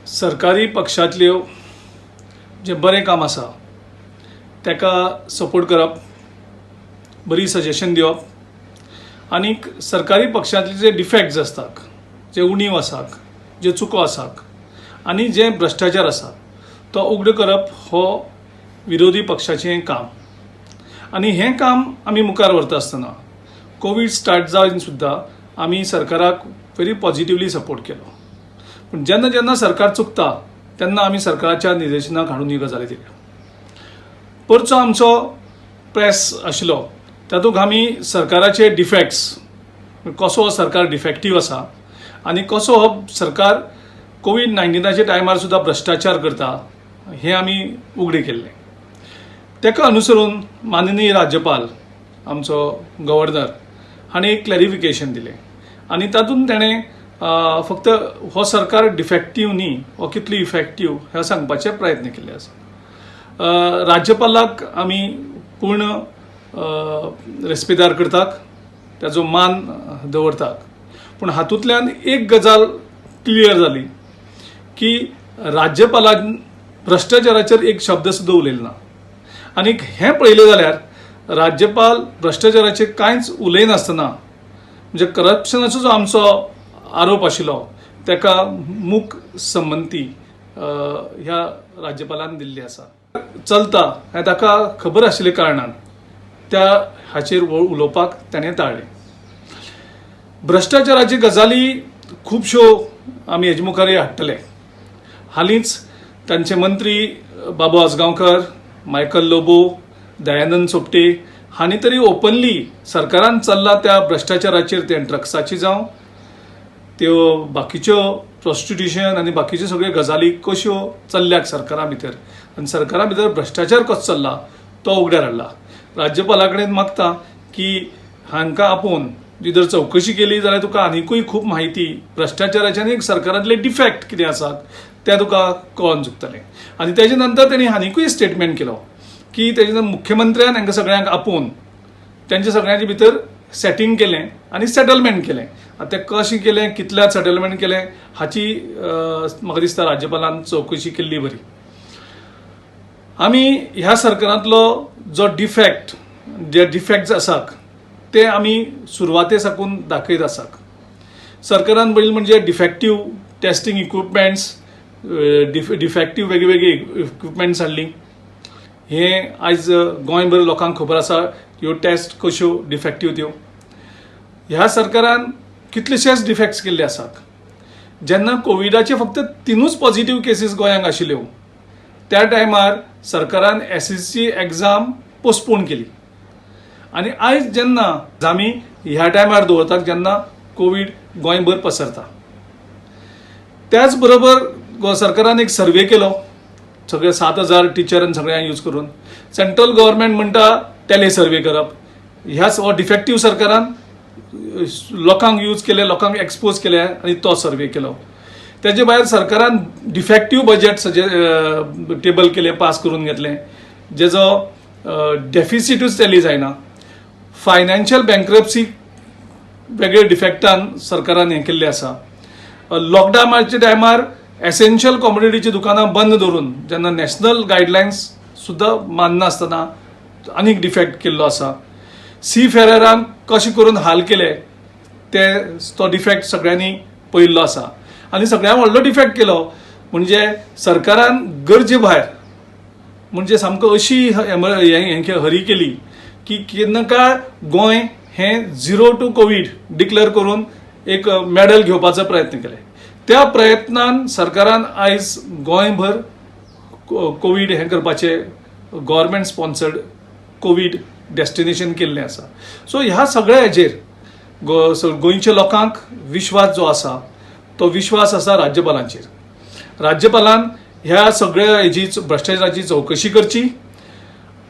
सरकारी पक्षांतल्यो जें बरें काम आसा ताका सपोर्ट करप, बरी सजेशन दिवप आनीक सरकारी पक्षांतले जे डिफेक्ट्स आसतात, जे उणीव आसात, जे चुको आसात आनी जे भ्रश्टाचार आसा तो उघड करप हो विरोधी पक्षाचें काम. आनी हें काम आमी मुखार व्हरता आसतना कोवीड स्टार्ट जावन सुद्दां आमी सरकाराक व्हेरी पॉजिटिवली सपोर्ट केलो. पूण जेन्ना जेन्ना सरकार चुकता तेन्ना आमी सरकाराच्या निदर्शनाक हाडून ही गजाली दिल्या. परचो आमचो प्रेस आशिल्लो, तातूंत आमी सरकाराचे डिफेक्ट्स, कसो हो सरकार डिफेक्टीव आसा आनी कसो हो सरकार कोवीड 19च्या टायमार सुद्दां भ्रश्टाचार करता हें आमी उगडें केल्लें. ताका अनुसरून माननीय राज्यपाल, आमचो गव्हर्नर हांणी एक क्लॅरिफिकेशन दिलें आनी तातूंत ताणें फक्त हो सरकार डिफेक्टीव न्ही, हो कितलो इफेक्टीव हें सांगपाचे प्रयत्न केल्ले आसा. राज्यपालाक आमी पूर्ण रेस्पेदार करतात, ताजो मान दवरतात. पूण हातूंतल्यान एक गजाल क्लियर जाली की राज्यपालान भ्रश्टाचाराचेर एक शब्द सुद्दां उलयलो ना. आनी हें पळयलें जाल्यार राज्यपाल भ्रश्टाचाराचेर कांयच उलयनासतना, म्हणजे करप्शनाचो जो आमचो आरोप आशिल्लो ताका मूक संमती ह्या राज्यपालान दिल्ली आसा. चलता हें ताका खबर आशिल्ल्या कारणान त्या हाचेर उलोवपाक ताणें टाळ्ळें. भ्रश्टाचाराची गजाली खुबश्यो आमी हेजे मुखारय हाडटले. हालींच तांचे मंत्री बाबू आजगांवकर, मायकल लोबो, दयानंद सोपटे हांणी तरी ओपनली सरकारान चल्ला त्या भ्रश्टाचाराचेर, ते ड्रग्साची जावं, त्यो बाकीच्यो प्रोस्टिट्युशन आनी बाकीच्यो सगळ्यो गजाली कश्यो चल्ल्यात सरकारा भितर आनी सरकारा भितर भ्रश्टाचार कसो चल्ला तो उगड्यार हाडला. राज्यपाला कडेन मागता की हांकां आपोवन जर चवकशी केली जाल्यार तुका आनिकूय खूब म्हायती भ्रश्टाचाराचे आनी सरकारांतले डिफेक्ट कितें आसात ते तुका कळोन चुकतलें. आनी तेजे नंतर तेणी आनिकूय स्टेटमेंट केलो की तेजे नंतर मुख्यमंत्र्यान हांकां सगळ्यांक आपोवन तेंच्या सगळ्यांचे भितर सेटींग केलें आनी सेटलमेंट केलें. आतां तें कशें केलें, कितल्या सेटलमेंट केलें हाची म्हाका दिसता राज्यपालान चवकशी केल्ली बरी. आमी ह्या सरकारांतलो जो डिफेक्ट, जे डिफेक्ट्स आसात ते आमी सुरवाते साकून दाखयत आसात. सरकारान पयलीं म्हणजे डिफेक्टीव टेस्टींग इक्विपमेंट्स, डिफेक्टीव वेगळे वेगळे इक्विपमेंट्स हाडली. हें आयज गोंयभर लोकांक खबर आसा, ह्यो टेस्ट कश्यो डिफेक्टीव त्यो. ह्या सरकारान कितलेशेच डिफेक्ट्स केल्ले आसात. जेन्ना कोविडाचे फक्त तिनूच पॉझिटीव केसीस गोंयांक आशिल्ल्यो, त्या टायमार सरकारान एसएससी एग्जाम पोस्टपोन केली. आनी आयज जेन्ना आमी ह्या टायमार दवरतात जेन्ना कोवीड गोंयभर पसरता. त्याच बरोबर सरकारान एक सर्वे केलो सगळे 7000 टिचर आनी सगळ्यांक यूज करून. सेंट्रल गव्हर्मेंट म्हणटा टेले सर्वे करप. ह्याच हो डिफेक्टीव सरकारान लोकांक यूज केले, लोकांक एक्सपोज केले आनी तो सर्वे केलो. तेजे भायर सरकारान डिफेक्टीव बजेट सजे टेबल केलें, पास करून घेतलें, जेजो डेफिसिटूच टॅली जायना. फायनान्शियल बँक्रप्सी वेगळे डिफेक्टान सरकारान हें केल्लें आसा. लॉकडावनाच्या टायमार एसेन्शियल कॉमोडिटीची दुकानां बंद दवरून, जेन्ना नॅशनल गायडलायन्स सुद्दां माननासतना आनीक डिफेक्ट केल्लो आसा. सी फेररांक कशें करून हाल केले ते, तो डिफेक्ट सगळ्यांनी पळयल्लो आसा. आनी सगळ्यांत व्हडलो डिफेक्ट केलो म्हणजे सरकारान गरजे भायर, म्हणजे सामको अशी हें हरी केली की केन्ना काय गोंय हें झिरो टू कोवीड डिक्लेअर करून एक मेडल घेवपाचो प्रयत्न केले. त्या प्रयत्नान सरकारान आयज गोंयभर कोवीड हें करपाचे गव्हर्मेंट स्पॉन्सर्ड कोवीड डेस्टिनेशन केल्लें आसा. सो ह्या सगळ्या हेजेर गोंयच्या लोकांक विश्वास जो आसा तो विश्वास आसा राज्यपालांचेर. राज्यपालान ह्या सगळ्या हेजी भ्रश्टाचाराची चवकशी करची.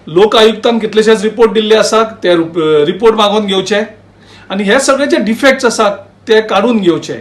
लोक आयुक्तान कितलेशेच रिपोर्ट दिल्ले आसात, ते रिपोर्ट मागोवन घेवचे आनी हे सगळे जे डिफेक्ट्स आसात ते काडून घेवचे.